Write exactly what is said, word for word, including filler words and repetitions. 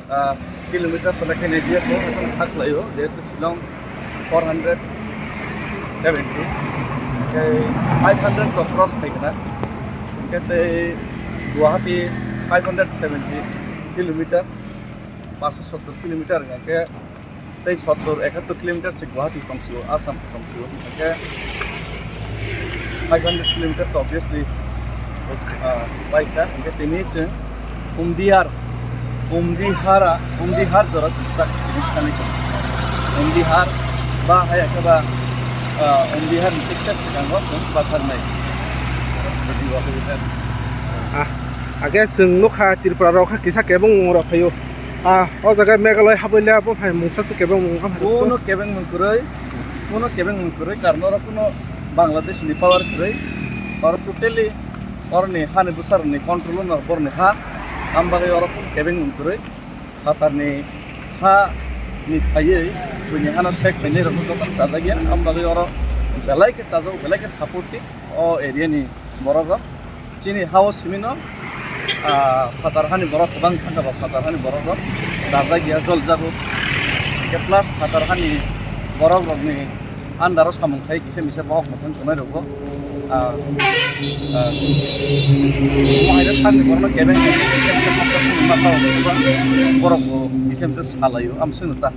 Ah, kilometer pala khe nai dia ko, haklaio, jehetu Shillong four hundred seventy, tei five hundred to cross khai kana, hingke tei Guwahati five hundred seventy kilometer, paanch sottor kilometer hingke tei sottor ekattor kilometer se Guwahati tongsu, Assam tongsu, hingke five hundred kilometer to obviously, ah, bai kha, hingke tini chwng Umdihar, Umdihara, Umdihar jora se tak tini thani kha. Umdihar ba hai khe ba, ah, Umdihar ni tiksa swkango chwng batharnai. Ah, age chwng nukha Tripura rok kha kisa kebeng rok phaio. Ah, o jaga Meghalaya habwi le abo hai mungsa se kebeng mung. Kuno kebeng mung kwrwi, kuno kebeng mung kwrwi, karon oro kuno Bangladesh ni power kwrwi, oro totally oroni hani bwsarokni control no boroni ha, am bagwi oro kuno kebeng mung kwrwi. Phatarni ha ni phaiwi buini hano sek phainai rokno jotono chajakya, am bagwi oro belai khe chajak, belai khe supportive o area ni borok rok. Chini ha-o simi no, ah, phatar hani borok kwbang thangkha ba phatar hani borok rok chajakya, joljago. Hingke plus phatar hani borok rokni under o samung khai kisa misa bohok mwthang tongnai rokbo, ah, ah, omo hai sakni borokno kebeng kisa misa borokbo kisa misa salaio, amswkno ta.